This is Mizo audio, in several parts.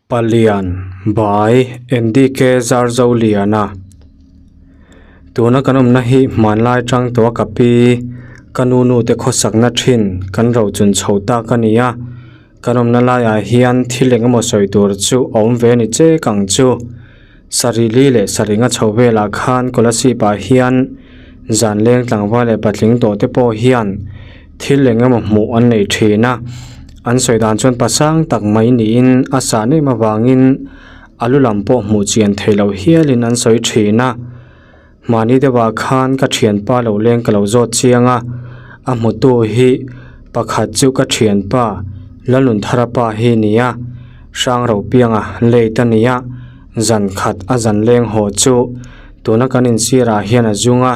Palian by NDK Zarzoliana Tuna kan awmna hi hmanlai tang tawh a ka pi ka nu nu te khawsakna thin kan ro chun chho tak a ni a kan awmna laiah hian thil eng emaw sawi tur chu a awm ve a ni chek ang chu sarili leh saringa chho velah khan kolasib ah hian zan leng tlangval leh patling tawh te pawh hian thil eng emaw hmuh an nei thin a an sawi dan chuan pasang tak mai niin a sah nem avangin a lu lam pawh hmuh chian theih loh hialin an sawi thin a mahni deuhah khan ka thianpa lo leng ka lo zawt chiang a a hmutu hi pakhat chu ka thianpa Lalnunthara pa hi a ni a Hrangropianga late a ni a zan khat a zan leng haw chu tuna kan insirah hian a zung a.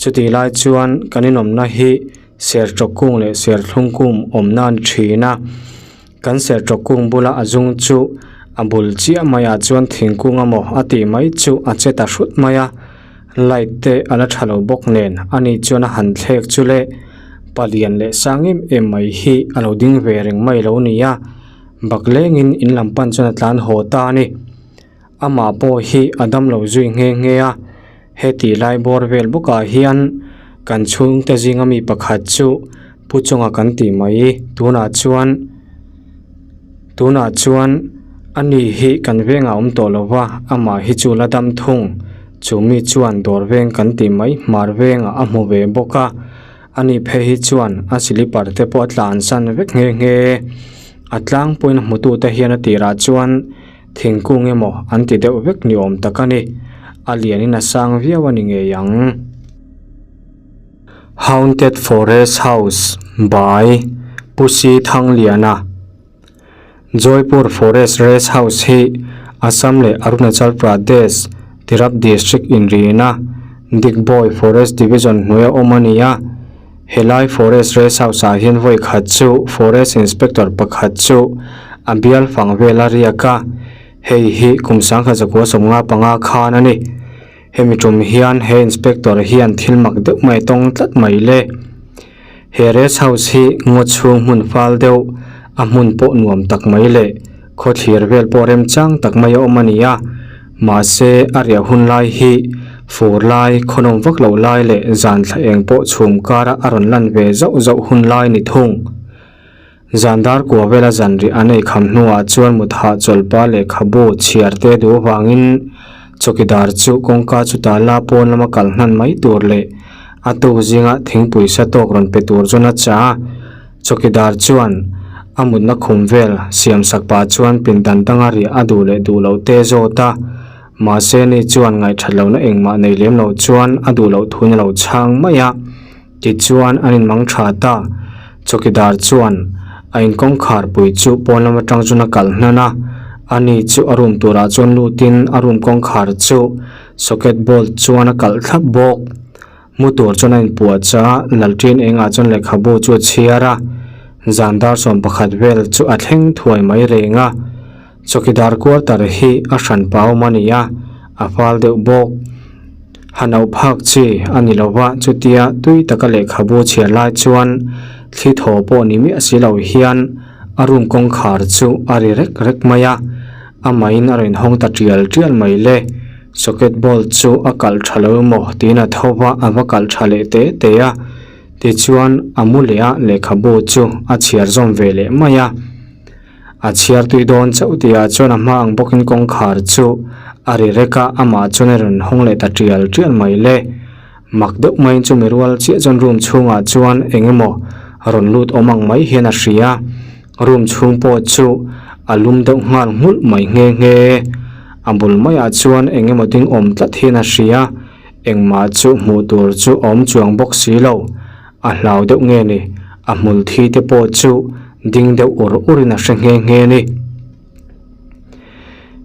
Chutih lai chuan kan inawmna hi sertawk kung leh serthlum kung awmna a ni thin a, kan sertawk kung bula a zung chu a bul chiah maiah chuan thingkung emaw a tih mai chu a che ta hrut mai a, light te a la tha lo bawk nen ani chuan a han thlek chu le palian leh sang em em mai hi a lo ding ve reng mai lo ni a, baklengin in lam pan chuan a tlan haw ta a ni. Amah pawh hi a damlo zui nghe nghe a, heti lai bawr vel bawkah hian kan chhungte zinga mi pakhat chu pu chunga kan tih mai tunah chuan tunah chuan ani hi kan vengah a awm tawh lo va amah hi chu la dam thung chu mi chuan dawr veng kan tih mai hmar vengah a hmu ve bawk a ani phei hi chuan a silipar te pawh a tlansan vek nghe nghe a tlangpuiin a hmutute hian a tirah chuan. Thingkung emaw an ti deuh vek ni awm tak a ni. A lianin a sang viau a ni ngei ang. Haunted Forest House by Pu Si Thangliana Joypur Forest Rest House hi Assam leh Arunachal Pradesh Tirap District inrina Digboi Forest Division hnuaia awm a ni a. Helai Forest Rest House ah hian vawi khat chu Forest Inspector pakhat chu a bial fang vel a riak a, hei hi kum sangkhat zakua sawmnga panga khan a ni. Hemi tum hian he Inspector hian thil mak deuh mai tawng tlat mai le. He Rest House hi ngaw chhung hmun fal deuh, a hmun pawh nuam tak mai leh khawthlir vel pawh remchang tak mai a awm a ni a. Mahse, a riah hun lai hi fur lai, khawnawm vak loh lai leh zan thla eng pawh chhum kara a rawn lan ve zauh zauh hun lai ni thung. Zan dar kua vela zan rih an ei kham hnuah chuan mutha chawlhpa lehkhabu chhiar te duh avangin chawkidar chu kawngka chuta la pawn lama kal hnan mai tur leh a tuk zinga thingpui sa tawk rawn pe tur chuan a chah a. Chawkidar chuan a mutna khum vel siam sak pah chuan pindan danga riah a duh leh duh loh te zawt a, mahse ni chuan ngaihthat lohna engmah nei lem lo chuan a duh loh thuin a lo chhang mai a, tichuan an inmang tha ta. Chawkidar chuan a inkawngkhar pui chu pawn lam atang chuan a kalh hnan a, ani chu a room turah chuan lutin a room kawngkhar chu socket bolt chuan a kalh thlap bawk. Mu tur chuan a inpuah cha a, Lalṭin engah chuan lehkhabu chu a chhiar a, zan dar 11 vel chu a thleng thuai mai reng a. Chawkidar quarter hi a hran pau awm a ni a, a fal deuh bawk. Ha no phak chi a ni lo va, chutia tui taka lehkhabu chhiar lai chuan thli thaw pawh ni miah si lo hian a room kawngkhar chu a ri rek rek mai a, amahin a rawn hawng ta tial tial mai le. Socket bolt chu a kalh tha lo emaw tiin a tho va, a va kalh tha leh te te a. Tichuan a mu leh a lehkhabu chu a chhiar zawm ve leh mai a. A chhiar tui dawn chauh tihah chuan a hma ang bawkin kawngkhar chu a ri rek a, amah chuan a rawn hawng leh ta tial tial mai le. Mak deuh maiin chumi rual chiah chuan room chhungah chuan eng emaw rawn lut awm ang mai hian a hria. Room chhung pawh chu a lum deuh nghal nghulh mai nghe nghe. A bul maiah chuan eng emaw ding awm tlat hian a hria. Engmah chu hmuh tur chu a awm chuang bawk si lo. A hlau deuh nge ni, a hmul thi te pawh chu ding deuh ur urin a hre nghe nghe ni.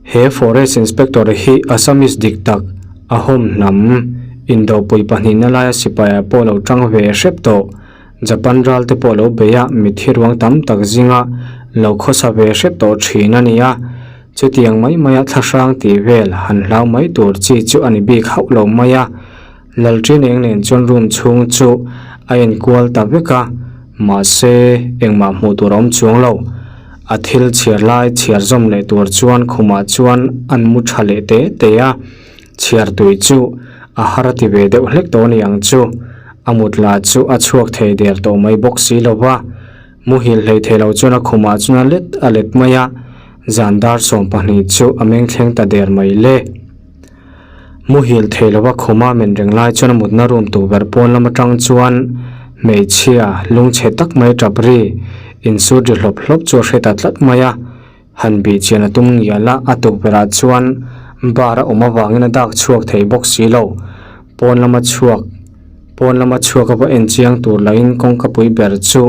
He Forest Inspector hi Assamese dik tak, Ahom hnam, indopui pahnihna laia sipai ah pawh lo tang ve hrep tawh. Japan ral te pawh lo bei a, mitthi ruang tam tak zinga lo khawsa ve hrep tawh thin a ni a. Chutiang mai maia thlahrang tih vel han hlau mai tur chi chu a ni bik hauh lo mai a. Lalṭin eng nen chuan room chhung chu a enkual ta vek a, mahse engmah hmuh tur a awm chuang lo. A thil chhiar lai chhiar zawm leh tur chuan khumah chuan an mu tha leh te te a, chhiar tui chu a har a ti ve deuh hlek tawh a ni ang chu. A mut lah chu a chhuak thei der tawh mai bawk si lo va, muhil hlei thei lo chuan a khumah chuan a let a let mai a, zan dar 12 chu a meng thleng ta der mai le. Muhil thei lova khuma men reng lai chuan a mutna room tukverh pawn lam atang chuan hmeichhia lungchhe tak mai tap ri insut ri hlawp hlawp chu a hre ta tlat mai a, han bih chian a tum ngial a, a tukverh ah chuan bar a awm avangin a dak chhuak thei bawk si lo, pawn lama chhuak pawn lama chhuak a va en chiang tur lahin kawngka pui ber chu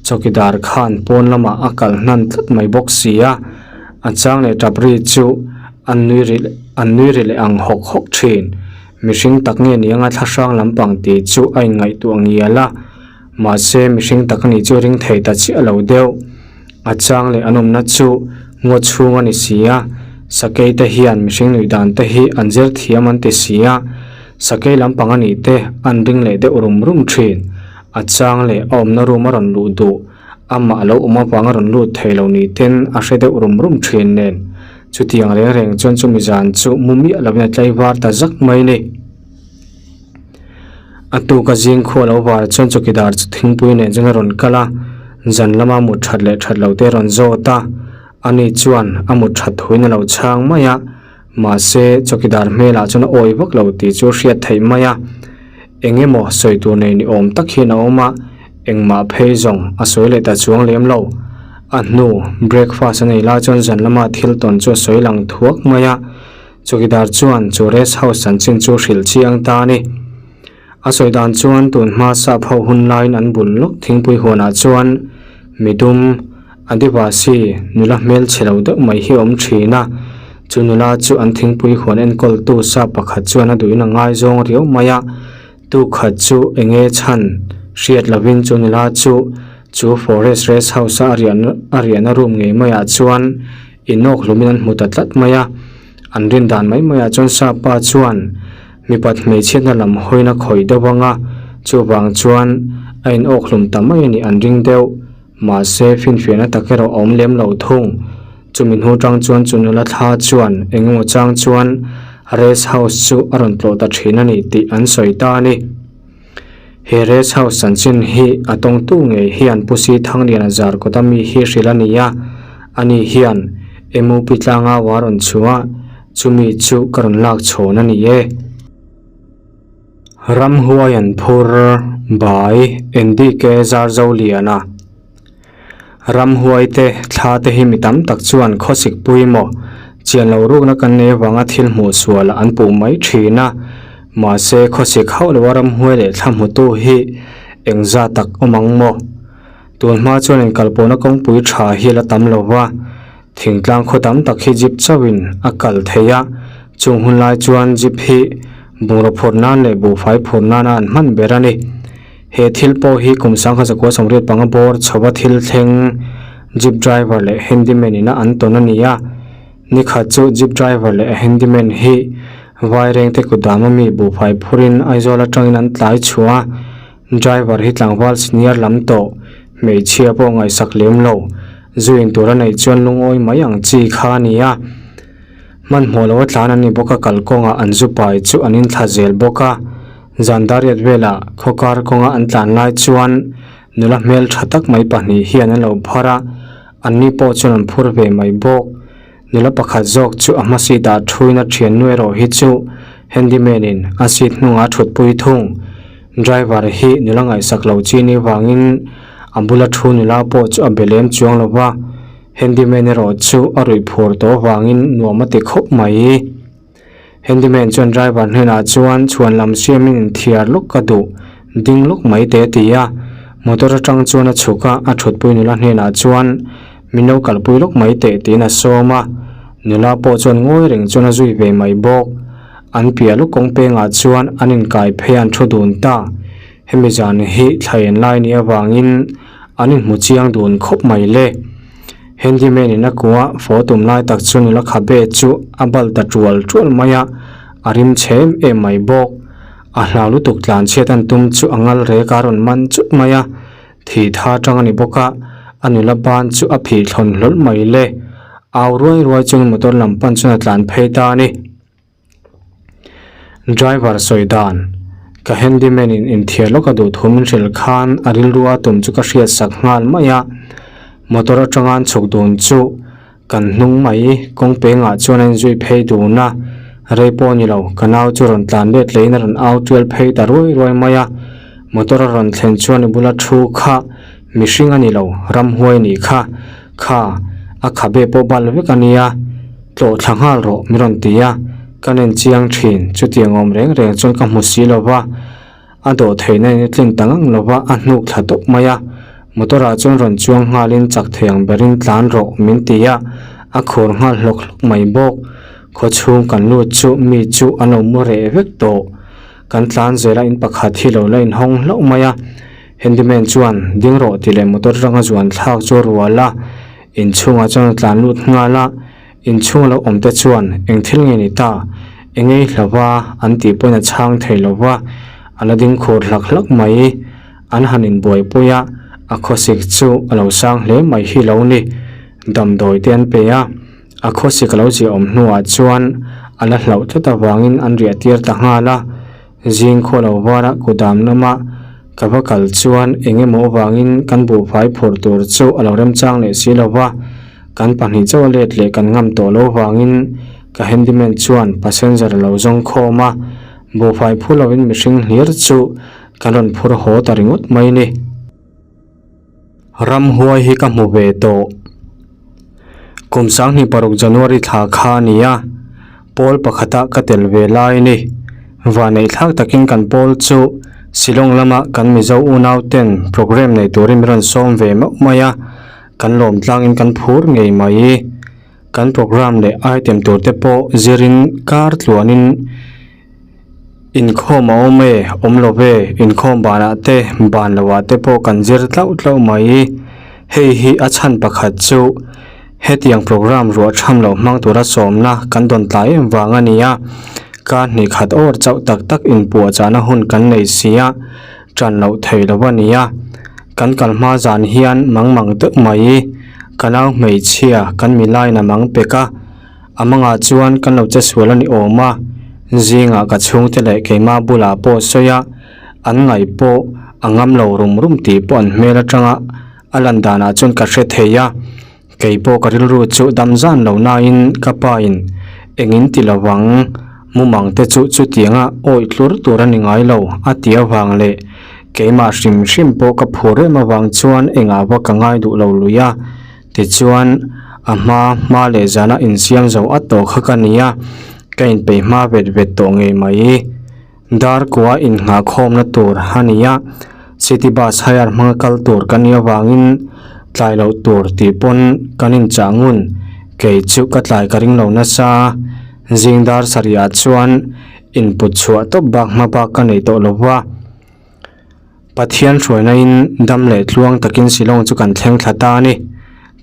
chawkidar khan pawn lamah a kal hnan tlat mai bawk si a, a chang leh tap ri chu an nui ri an nui ri leh ang hawk hawk thin. Mihring tak nge ni anga thla hrang lampang tih chu a inngaihtuah ngial a, mahse mihring tak a nih chu ring thei ta chiah lo deuh. A chang leh an awmna chu ngaw chhung a ni si a, sakei te hian mihring nuih dan te hi an zir thiam an ti si a, sakei lampang a nih te an ring leh deuh rum rum thin. A chang leh a awmna room a rawn luh duh, amah a lo awm avanga rawn lut thei lo ni ten a hre deuh rum rum thin nen. Chutiang reng reng chuan chumi zan chu mu miah lovin a tlaivar ta zak mai ni. A tuka zing khua lo var chuan chawkidar chu thingpui nen chuan a rawn kal a, zan lama mut that leh that lo te a rawn zawt a, ani chuan a mut that thuin a lo chhang mai a, mahse chawkidar hmelah chuan a awi vak lo tih chu a hriat theih mai a, eng emaw sawi tur nei ni awm tak hian a awm a, Engmah phei zawng a sawi leh ta chuang lem lo. A hnu, breakfast a nei lai chuan zan lama thil tawn chu a sawi lang thuak mai a. Chawkidar chuan chu rest house chanchin chu hrilh chiang ta a ni. A sawi dan chuan tun hma sap ho hun laiin an bul lawk thingpui huanah chuan midum, Adivasi, nula hmel chhe lo deuh mai hi a awm thin a. Chu nula chu an thingpui huan enkawltu sap pakhat chuan a duhin a ngaizawng riau mai a. Tu khat chu enge chhan hriat lovin chu nula chu chu forest rest house a riahna a riahna room ngei maiah chuan inawk hlumin an hmu ta tlat mai a, an rin dan mai maiah chuan sapa chuan mipat hmeichhiatna lam hawina khawih deuh anga chuvang chuan a inawk hlum ta mai a nih an ring deuh. Mahse finfiahna tak erawh a awm lem lo thung. Chumi hnu tang chuan chu nula thla chuan eng emaw chang chuan rest house chu a rawn tlawh ta thin a ni tih an sawi ta a ni. He rest house chanchin hi a tawngtu ngei hian Pu Si Thangliana Zarkawta mi hi hrilh a ni a, ani hian MUP tlanga a rawn chhuah a, chumi chu ka rawn lak chhawn a ni e. Ramhuai an phur by NDK Zarzoliana. Ramhuai te thla te hi mi tam tak chuan khawsik pui maw chian lo rukna kan nei avanga thil hmuh sual an puh mai thin a, mahse khawsik hauh loa ramhuai leh thla hmutu hi engzat tak awm ang maw? Tun hma chuan inkalpawhna kawngpui tha hi a la tam lo va. Thingtlang khaw tam tak hi jeep chauhin a kal thei a, chung hun lai chuan jeep hi bungraw phur nan leh buhfai phur nana an hman ber a ni. He thil pawh hi kum 1985 bawr chho a thil thleng jeep driver leh handyman ina an tawn a ni a. Nikhat chu jeep driver leh a handyman hi Vairengte kutdam ami buhfai phurin Aizawl atangin an tlai chhuah a. Driver hi tlangval senior lam tawh, hmeichhia pawh ngaihsak lem lo, zu in tur a neih chuan lungawi mai ang chi kha a ni a. Hmanhmawh lo a tlan an ni bawk a, kalkawngah an zu pai chu an inthla zel bawk a. Zan dariat velah khawkar kawnga an tlan lai chuan nula hmel tha tak mai pahnih hian an lo phar a, anni pawh chuan an phur ve mai bawk. Nula pakhat zawk chu a hma seat ah thuin a thiannu erawh hi chu handyman in a seat hnungah a thutpui thung. Driver hi nula ngaihsak lo chi ni vangin a bula thu nula pawh chu a be lem chuang lo va, handyman erawh chu a ruih phur tawh vangin nuam a ti khawp mai. Handyman chuan driver hnenah chuan chhuan lam siamin inthiar lawk ka duh, ding lawk mai te a ti a. Motor atang chuan a chhuk a, a thutpui nula hnenah chuan min lo kalpui lawk mai teh tiin a sawm a. Nula pawh chuan ngawi reng chuan a zui ve mai bawk. An piah lawk kawng pengah chuan an inkai phei a an thu dun ta. Hemi zan hi thlaen lai nih avangin an inhmu chiang dun khawp mai le. Handyman in a kua fo tum lai tak chu nula khabe chu a bal ta tual tual mai a, a rim chhe em em mai bawk. A hlau lutuk tlan chhiat an tum chu a ngal rek a rawn man chut mai a, thih tha tang a ni bawk a, A nula ban chu a phih thlawn hlawlh mai le. Au ruai ruai chungin motor lam pan chuan a tlan phei ta a ni. Driver sawi dan, Ka handyman in inthiar lawk a duh thu min hrilh khan a rilru a tum chu ka hriat sak nghal mai a. Motor atanga an chhuk dun chu kan hnung mai kawng pengah chuan a inzui phei dun a. Rei pawh ni lo, ka nau chu rawn tlan let lehin a rawn au tial phei ta ruai ruai mai a. Motor a rawn thlen chuan i bula thu kha mihring a ni lo, ramhuai a nih kha. Kha, a khabe pawh bal vek a nia. Tlawh thla nghal rawh min rawn ti a, ka nen chiang thin, chutiang awm reng reng chuan ka hmu si lo va, a dawh theihna in a tlin ta ngang lo va, a hnuk thla tawp mai a, motor ah chuan rawn chuang nghalin chak thei ang berin tlan rawh min ti a, a khur nghal hlawk hlawk mai bawk, khaw chhung kan lut chu mi chu an lo mu reh vek tawh, kan tlan zel a in pakhat hi lo la inhawng hlauh mai a, handyman chuan ding rawh tih leh motor atanga zuan thlak chu a rual a. Inchhungah chuan a tlan lut nghal a, inchhung lo awm te chuan eng thil nge ni ta, eng ei hlo va an tih pawhin a chhang thei lo va, a la ding khur hlak hlak mai. An han inbuaipui a, a khawsik chu a lo sang hle mai hi lo ni. Damdawi te an pe a, a khawsik a lo ziahawm hnuah chuan a la hlauh tlat avangin an riah tir ta nghal a. Zing khaw lo vara kudam lama ka va kal chuan eng emaw avangin kan buhfai phur tur chu a lo remchang leh si lo va, kan pahnih chauh a let leh kan ngam tawh lo vangin ka handyman chuan passenger a lo zawng khawm a, buhfai phur lovin mihring hlir chu kan rawn phur haw ta ringawt mai ni. Ramhuai hi ka hmu ve tawh. Kum sanghnih paruk January thla kha a ni a, pawl pakhata ka tel ve lai a ni. Vanneih thlak takin kan pawl chu Shillong lama kan Mizo unau ten programme nei turin min rawn sawm ve mauh mai a, kan lawm tlangin kan phur ngei mai. Kan programme leh item tur te pawh zirin kar tluanin Inkhawm a awm e, awm lo ve, inkhawm banah te, ban lohah te pawh kan zir tlauh tlauh mai. Hei hi a chhan pakhat chu hetiang programme ruah tham loh hmang tura sawmna kan dawn tlai em vang a ni a, kar hnih khat awr chauh tak tak inpuahchahna hun kan nei si a, ṭan loh thei lo a ni a. Kan kal hma zan hian mang mang deuh mai, ka nau hmeichhia kan milain a mang pek a. A mangah chuan kan lo che sual a ni awm a, zingah ka chhungte leh keimah bulah pawh sawi a, an ngaih pawh a ngam lo rum rum tih pawh an hmel atanga a lan danah chuan ka hre thei a, kei pawh ka rilru chu dam zan lo nain ka pa in engin ti lo ang, mumang te chu chutianga awih tlur tur a ni ngai lo a ti avang leh keimah hrim hrim pawh ka phur em avang chuan engah va ka ngai duh lo lui a. Tichuan, a hma hma leh zana insiam zo at tawh kha ka ni a, ka inpeih hma vet vet tawh ngei mai. Dar kua innghah khawmna tur a ni a, city bus hire hmanga kal tur ka nih avangin tlai loh tur tih pawn kan inchah ngun, kei chu ka tlai ka ring lo nasa. Zing dar sarihah chuan input chhuah tawp bak hma bak ka nei tawh lo va. Pathian hruainain dam leh tluang takin Shillong chu kan thleng thla ta a ni.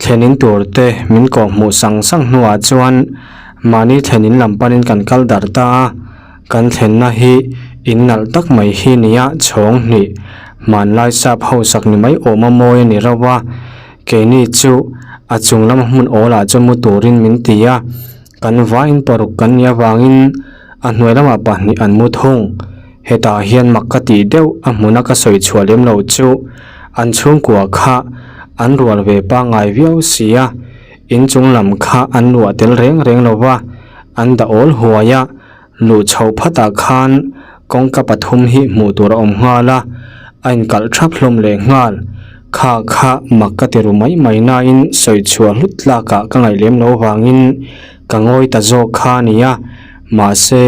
Thlenin tur te min kawh hmuh sang sang hnuah chuan mahni thlenin lam panin kan kal darh ta a, kan thlenna hi in nalh tak mai hi nia chhawng hnih hmanlai sap hausak ni mai awm a mawi a ni rauh a, keini chu a chung lama hmun awlah chuan mu turin min ti a. Kan vain paruk kan nih avangin a hnuai lamah pahnih an mu thung. Hetah hian mak ka tih deuh a hmuna ka sawi chhuah lem loh chu an chhungkua kha an rual ve pangngai viau si a, inchung lam kha an luah tel reng reng lo va, an dah awl huai a, luh chhoh phatah khan kawngka pathum hi hmuh tur a awm nghal a, a inkalh thap hlawm leh nghal. Kha kha mak ka ti ru mai mai nain sawi chhuah hlut tlakah ka ngaih lem lo vangin ka ngawi ta zawk kha a ni a, mahse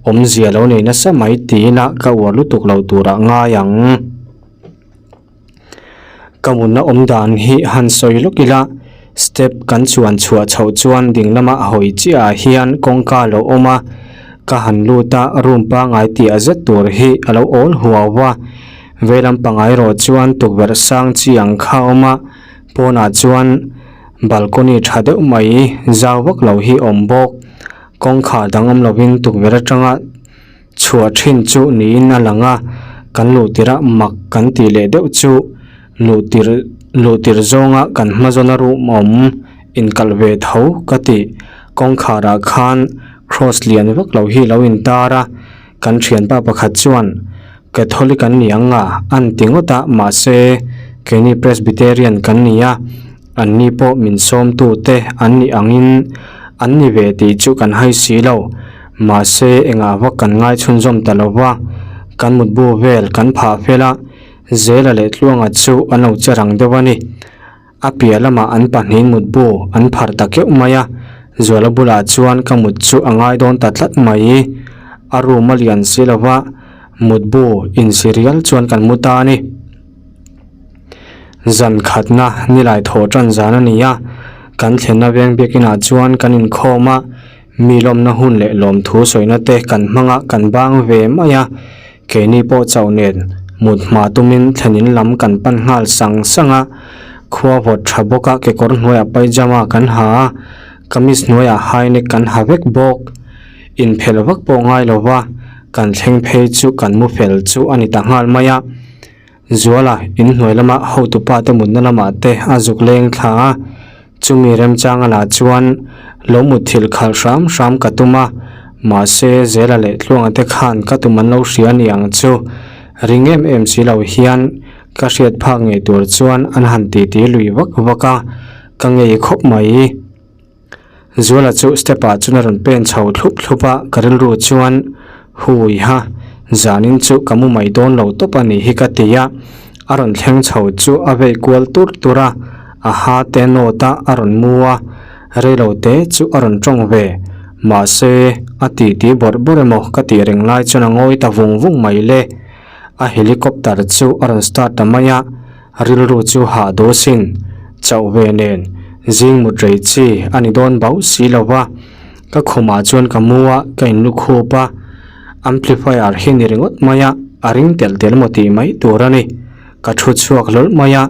awmzia lo nei nasa mai tiin a ka uar lutuk lo turah ngai ang. Ka mutna awm dan hi han sawi lawk ila, step kan chuan chhuah chhoh chuan ding lama hawi chiahah hian kawngka a lo awm a, ka han lut a room pangngai tih a zet tur hi a lo awl huau a, vei lam pangngai erawh chuan tukverh sang chi ang kha a awm a, pawnah chuan balcony tha deuh mai zau vak lo hi a awm bawk, kawngkhar dang awm lovin tukverh atanga. Chhuah thin chu niin a lang a, kan luh tirh a mak kan tih leh deuh chu luh tirh Luh tir zawnga kan hma zawna room awm inkalh ve tho ka tih kawngkharah khan cross lian vak lo hi lo intar a, kan thianpa pakhat chuan Catholic an ni ang a an ti ngawt a mahse keini Presbyterian kan ni a, anni pawh min sawmtu te an nih angin an ni ve tih chu kan hai si lo mahse engah vak kan ngai chhunzawm ta lo va, kan mutbu vel kan phah fel a. Zela leh Tluanga chu an lo che rang deuh a ni. A piah lamah an pahnihin mutbu an phar ta keuh mai a, Zuala bulah chuan ka mut chu a ngai dawn ta tlat mai. A room a lian si lo va, mutbu insi rial chuan kan mu ta a ni. Zan khatna nilai thaw tan zan a ni a, kan thlenna veng biakinah chuan kan inkhawm a, Mi lawmna hun leh lawmthu sawina te kan hmang a, kan bang ve mai a. Keini pawh chauh nen mut hma tumin thlenin lam kan pan nghal sang sang a. Khua vawt tha bawk a, kekawr hnuaiah pyjama kan ha a, kamis hnuaiah high neck kan ha vek bawk. Inphelh vak pawh ngai lo va, kan thleng phei chu kan mu fel chu a ni ta nghal mai a. Zuala inhnuai lama hotupa te mutna lamah te a zuk leng thla a, chumi remchanga lah chuan lo mutthilh khalh hram hram ka tum a, mahse Zela leh Tluanga te khan ka tum an lo hria ni ang chu ring em em si lo hian ka hriat phak ngei tur chuan an han titi lui vak vak a, ka ngei khawp mai. Zuala chu step ah chuan a rawn pen chho thlup thlup a, ka rilru chuan Hui ha, zanin chu ka mu mai dawn lo tawp a nih hi ka ti a, a rawn thleng chho chu a vei kual tur tur a, a ha te nawt a a rawn mu a, reilo te chu a rawn tawng ve, mahse a titi bawrh bawrh emaw ka tih reng lai chuan a ngawi ta vung vung mai le, a helicopter chu a rawn start ta mai a. Rilru chu hah duh sin, chauh ve nen, zing mut rei chi a ni dawn bauh si lo va. Ka khumah chuan ka mu a, ka in lu khup a, amplifier hi ni ringawt mai a, a ring telh telh maw tih mai tur a ni. Ka thu chhuak hlawlh mai a,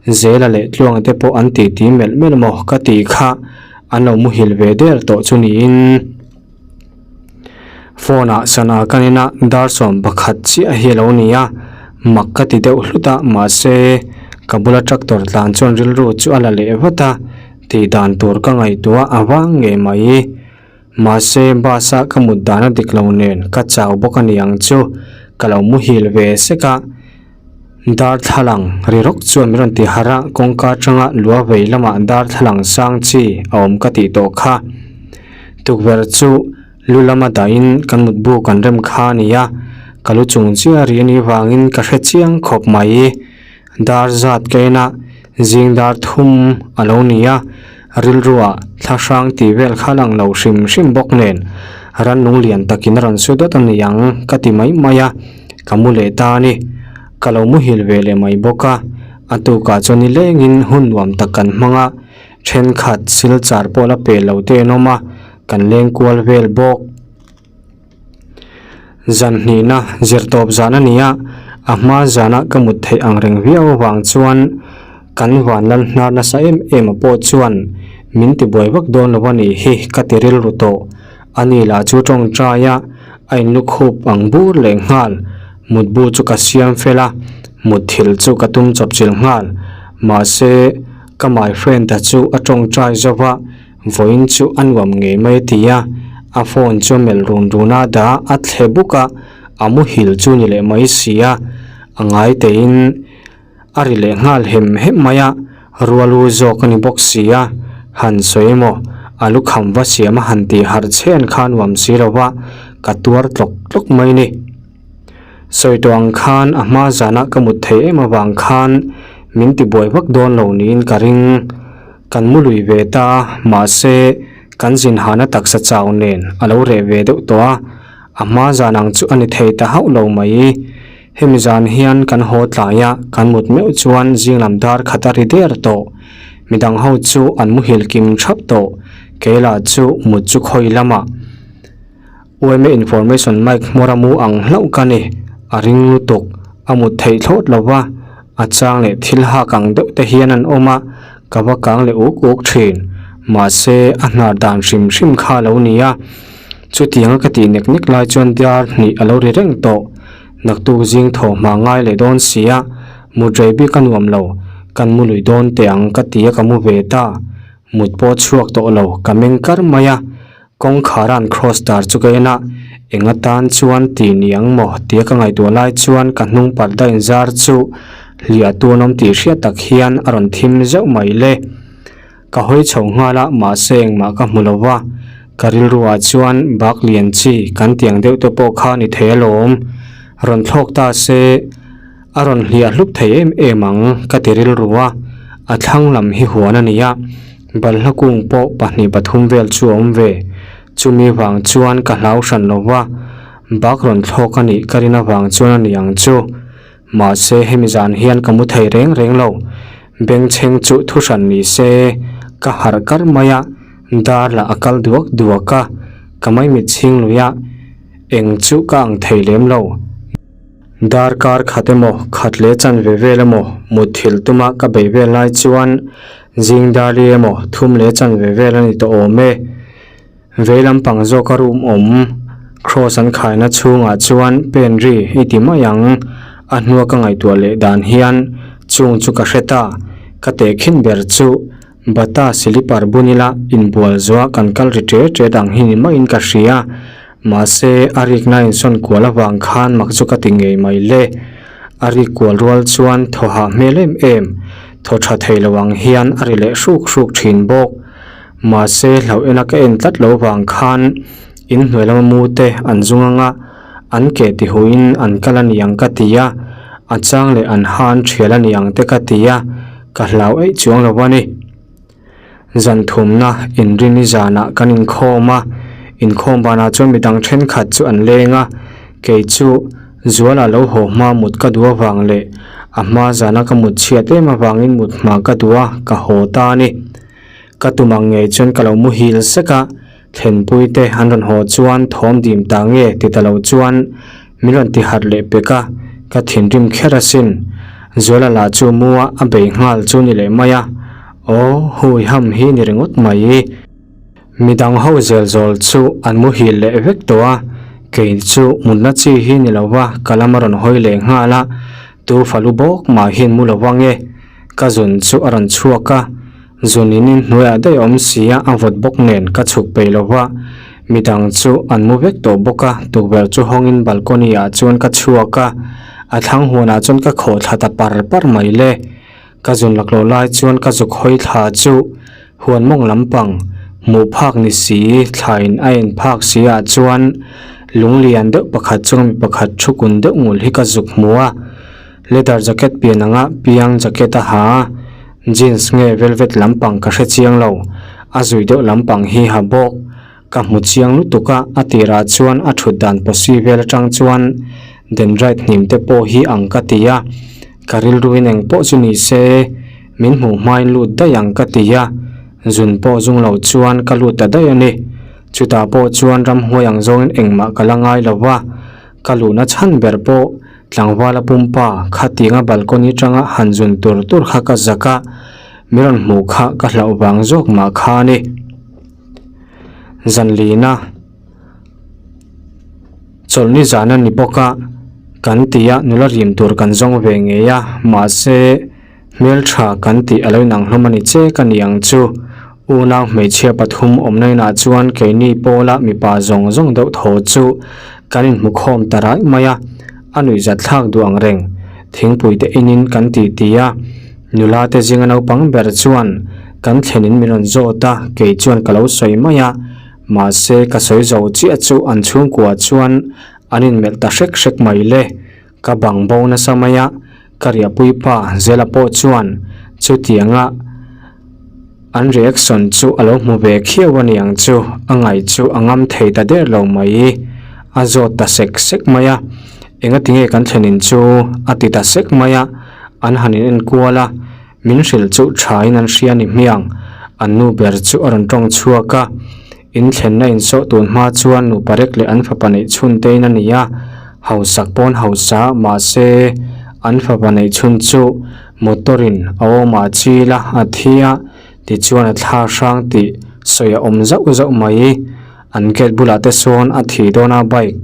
Zela leh Tluanga te pawh an titi melh melh maw ka tih kha an lo muhil ve der tawh chu niin. Phone ah sana ka en a, dar 11 chiah hi a lo ni a, mak ka ti deuh hlut a, mahse ka bula tractor tlan chuan rilru chu a la leh vat a, tih dan tur ka ngaihtuah a vang ngei mai. Mahse bus a ka mut dan a dik lo nen ka chau bawk a ni ang chu, ka lo muhil ve sek a, darthlalang ri rawk chuan min rawn ti harh a, kawngka atanga lua vei lamah darthlalang sang chi a awm ka tih tawh kha. Tukverh chu lu lama dahin kan mutbu kan rem kha a ni a, ka lu chung chiah ri a nih vangin ka hre chiang khawp mai. Dar zat ka en a, zing dar thum a lo ni a, rilruah thla hrang tih vel kha lang lo hrim hrim bawk nen rannung lian takin a rawn su dawt a ni ang ka ti mai mai a, ka mu leh ta a ni. Ka lo muhil ve leh mai bawk a, a tukah chuan nilengin hun nuam tak kan hmang a. Thenkhat silchar pawh la pe lo te an awm a, kan leng kual vel bawk. Zan hnihna zir tawp zan a ni a, a hma zana ka mut theih ang reng viau avang chuan kan van lal hnar nasa em em a pawh chuan min ti buai vak dawn lo a nih hi ka ti rilru tawh. Ani lah chu tawngtai a, a inlukhup ang bur leh nghal. Mutbu chu ka siam fel a, mutthilh chu ka tum chawpchilh nghal. Mahse, ka my friend-a chu a tawngtai zo va, vawiin chu a nuam ngei mai a ti a. A phone chu a melh run run a, dah a thle buk a, a muhil chu ni leh mai si a, a ngai teiin a ri leh nghal hem hem mai a, rualu zawk a ni bawk si a, han sawi emaw a lukham va siam a han tih harh chhen kha nuam si lo va, ka tuar tlawk tlawk mai ni. Sawi tawh ang khan a hma zana ka mut thei em avang khan min ti buai vak dawn lo niin ka ring. Kan mu lui ve ta a, mahse kan zin hana taksa chau nen a lo reh ve deuh tawh a, a hma zan ang chu a ni thei ta hauh lo mai. Hemi zan hian kan haw tlai a, kan mut meuh chuan zinglam dar khat a ri der tawh. Midang ho chu an muhil kim thap tawh, keilah chu mut chu khawi lamah. Uaime information mic hmawr a mu ang hlauh ka ni, a ring lutuk, a mut theih thlawt lo va, a chang leh thil hak ang deuh te hian an awm a, ka va kang leh uk uk thin. Mahse, a hnar dan hrim hrim kha a lo ni a. Chutianga ka tih nek nek lai chuan dar hnih a lo ri reng tawh. Naktuk zing thaw hma ngai leh dawn si a, mut rei bik a nuam lo. Kan mu lui dawn teh ang ka ti a ka mu ve ta. Mut pawh chhuak tawh lo, ka meng kar mai a. Kawngkhar an cross tar chu ka en a, eng atan chuan ti ni ang maw tia ka ngaihtuah lai chuan ka hnung parda inzar chu hliah tuan awm tih hriat tak hian a rawn thim zeuh mai le. Ka hawi chho nghal a, mahse engmah ka hmu lo va, ka rilruah chuan bak lian chi kan tiang deuh te pawh kha ni thei alawm, rawn thlawk ta se a rawn hliah hlup thei em em ang ka ti rilru a, a thlang lam hi huan a ni a, balhla kung pawh pahnih pathum vel chu a awm ve, chumi vang chuan ka hlau hran lo va, bak rawn thlawk a nih ka rin avang chuan a ni ang chu. Mahse hemi zan hian ka mu thei reng reng lo. Bengchheng chu thu hran ni se, ka harh kar mai a, dar lah a kal duak duak a, ka maimit chhing lui a, eng chu ka ang thei lem lo. Darkar khat emaw, khat leh chanve vel emaw mutthilh tuma ka bei vel lai chuan zing darli emaw thum leh chanve vel a ni tawh awm e. Vei lampang zawka room awm, cross an khaina chhungah chuan pen ri i ti mai ang. A hnua ka ngaihtuah leh dan hian chung chu ka hre ta. Ka tehkhin ber chu Bata silipar bun ila inbual zuah kan kal ri ṭe ṭe dang hi ni maiin ka hria. Mahse, a rikna insawn kual avang khan mak chu ka ti ngei mai le. A rik kual rual chuan thaw hah hmel em em, thaw ṭha thei lo ang hian a ri leh hruk hruk ṭhin bawk. Mahse, hlauh ena ka en tlat lo vang khan in hnuai lama mu te an zung anga an ke ti huin an kal a ni ang ka ti a, a chang leh an ha an thial a ni ang te ka ti a, ka hlau eih chuang lo a ni. Zan thumna inrini zanah kan inkhawm a, inkhawm banah chuan midang thenkhat chu an leng a, kei chu Zuala lo haw hma mut ka duh avang leh a hma zana ka mut chhiat em avangin mut hma ka duh a, ka haw ta a ni. Ka tum ang ngei chuan ka lo muhil sek a, thlenpui te an rawn haw chuan thawm dim ta nge ti ta lo chuan min rawn ti harh leh pek a, ka thinrim kher asin. Zuala lah chu mu a a bei nghal chu ni leh mai a, aw hui ham hi ni ringawt mai. Midang ho zel zawl chu an muhil leh vek tawh a, kei chu mutna chi hi ni lo va ka lam a rawn hawi leh nghal a, tu falu bawk mah hian mu lo ange. Ka zun chu a rawn chhuak a, zun in in hnuaiah daih a awm si a, a vawt bawk nen ka chhuk peih lo va, midang chu an mu vek tawh bawk a, tukverh chu hawngin balcony ah chuan ka chhuak a, a thlang huanah chuan ka khawh thla ta par par mai le. Ka zun laklawh lai chuan ka zuk hawi thla chu huan mawng lampang hmuh phak ni si, thlain a en phak si ah chuan lunglian deuh pakhat chunga mi pakhat thu kun deuh ngul hi ka zuk hmu a. Leather jacket pian anga piang jacket a ha a, jeans nge velvet lampang ka hre chiang lo, a zui deuh lampang hi ha bawk. Ka hmu chiang lutuk a, a tirah chuan a thut dan pawsi vel atang chuan dendrite hnim te pawh hi ang ka ti a, ka rilruin eng pawh chu ni se min hmuh hmain lut daih ang ka ti a, zun pawh zung lo chuan ka lut ta daih a ni. Chutah pawh chuan ramhuai ang zawngin engmah ka la ngai lo va, ka luhna chhan ber pawh Tlangvala pumpa khatianga balcony tanga han zun tur tur kha ka zak a, mi rawn hmuh kha ka hlauh vang zawk mah kha a ni. Zanlina chawlhni zan a ni bawk a, kan ti a nula rim tur kan zawng ve ngei a, mahse hmeltha kan tih a lo inang hlawm a ni che ka ni ang chu. Unau hmeichhia pathum awmna inah chuan keini pawla mipa zawng zawng deuh thaw chu kan inhmu khawm ta raih mai a, a nuihzat thlak duh ang reng. Thingpui te inin kan ti ti a, nula te zinga naupang ber chuan kan thlenin min rawn zawt a, kei chuan ka lo sawi mai a, mahse ka sawi zo chiah chu an chhungkua chuan an inmelh ta hrek hrek mai le. Ka bang bo nasa mai a, ka riahpui pa Zela pawh chuan chutianga an reaction chu a lo hmu ve khiau a ni ang chu, a ngaih chu a ngam thei ta der lo mai. A zawt ta sek sek mai a, engati nge kan thlenin chu a ti ta sek mai a, an han in enkual a, min hrilh chu thain an hria ni hmiang, an nu ber chu a rawn tawng chhuak a. In thlenna insawh tun hma chuan nupa rek leh an fapa neih chhun te in a ni a, hausak pawn hausa mahse an fapa neih chhun chu motor in a awmah chil a, a thi a, tichuan a thla hrang tih sawi a awm zauh zauh mai. An gate bulah te sawn a thih dawn a bike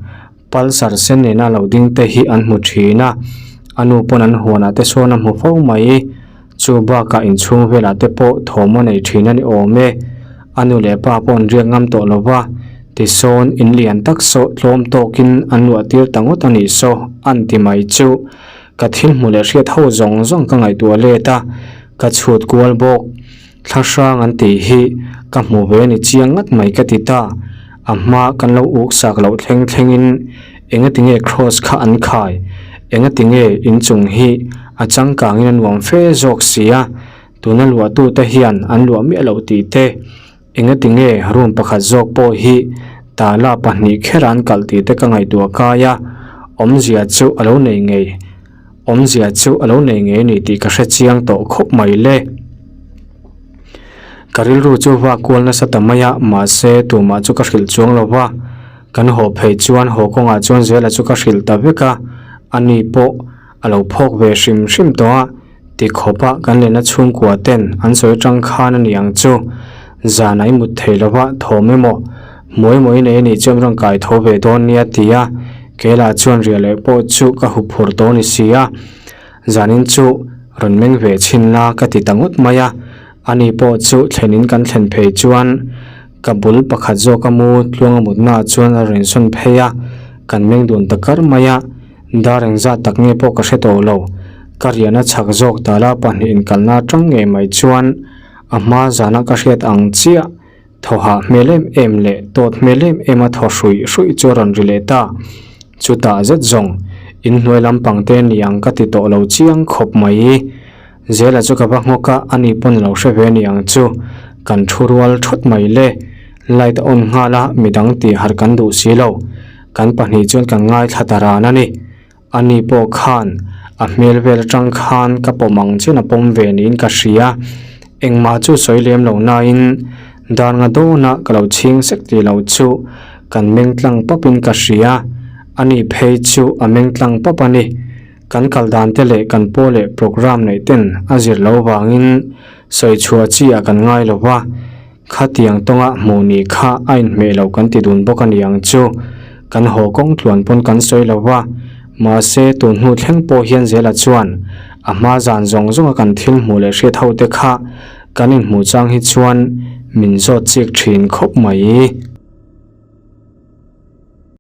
Pulsar sen nena lo ding te hi an hmu thin a, a nu pawn an huanah te sawn a hmu fo mai. Chu bakah inchhung velah te pawh thawm a nei thin a ni awm e. A nu leh pa pawh an riak ngam tawh lo va, tisawn in lian tak saw tlawm tawkin an luah tir ta ngawt a nih saw an ti mai chu. Ka thil hmu leh hriat ho zawng zawng ka ngaihtuah let a, ka chhut kual bawk. Thla hrang an tih hi ka hmu ve a ni chiang ngat mai ka ti ta. A hma kan lo uk sak loh thleng thlengin engatinge cross kha an khai, engatinge inchung hi a changkangin a nuam fe zawk sia, tuna luahtute hian an luah miah loh tih te, engatinge room pakhat zawk pawh hi tala pahnih kher an kalh tih te ka ngaihtuah kai a, awmzia chu a lo nei ngei. Awmzia chu a lo nei ngei a ni tih ka hre chiang tawh khawp mai le. Ka rilru chu vak kual nasa ta mai a, mahse tumah chu ka hrilh chuang lo va. Kan haw phei chuan haw kawngah chuan Zela chu ka hrilh ta vek a, ani pawh a lo phawk ve hrim hrim tawh a, ti khawpa kan lehna chhungkua ten an sawi atang khan a ni ang chu. Zan a i mut thei lo va, thawm emaw, hmuai emaw i nei a nih chuan rawn kai tho ve dawn nia ti a, Keilah chuan riah leh pawh chu ka hup phur tawh ni si a, zanin chu rawn meng ve chhin la ka ti ta ngawt mai a, ani pawh chu thlenin kan thlen phei chuan ka bul pakhat zawk a mu tluang a mutna ah chuan a rawn insawn phei a, kan meng dun ta kar mai a, dar engzat tak nge pawh ka hre tawh lo, ka riahna chhak zawk tala pahnih inkalna atang ngei mai chuan a hma zana ka hriat ang chiah. Thaw hah hmel em em leh tawt hmel em em a thaw hruih hruih chu a rawn ri leh ta. Chutah zet zawng, inhnuai lampang te ni ang ka ti tawh lo chiang khawp mai. Zela chu ka va nghawk a, ani pawn a lo hre ve a ni ang chu. Kan thu rual thawt mai le. Light a on nghal a, midang tih harh kan duh si lo. Kan pahnih chuan kan ngaithla ta ran a ni. Ani pawh khan a hmel vel atang khan ka pawm ang chian a pawm ve niin ka hria. Engmah chu sawi lem lo nain dar nga dawnah ka lo chhing sek tih lo chu kan meng tlang pawp in ka hria. Ani phei chu a meng tlang pawp a ni. Kan kal dan te leh kan paw leh programme neih ten a zir lo vangin sawi chhuah chi ah kan ngai lo va. Khatiang tawnga hmuh ni kha a inhmeh loh kan ti dun bawk a ni ang chu. Kan haw kawng tluan pawn kan sawi lo va, mahse tun hnu thleng pawh hian Zela chuan a hma zan zawng zawnga kan thil hmuh leh hriat ho te kha kan inhmuh chang hi chuan min zawt chik thin khawp mai.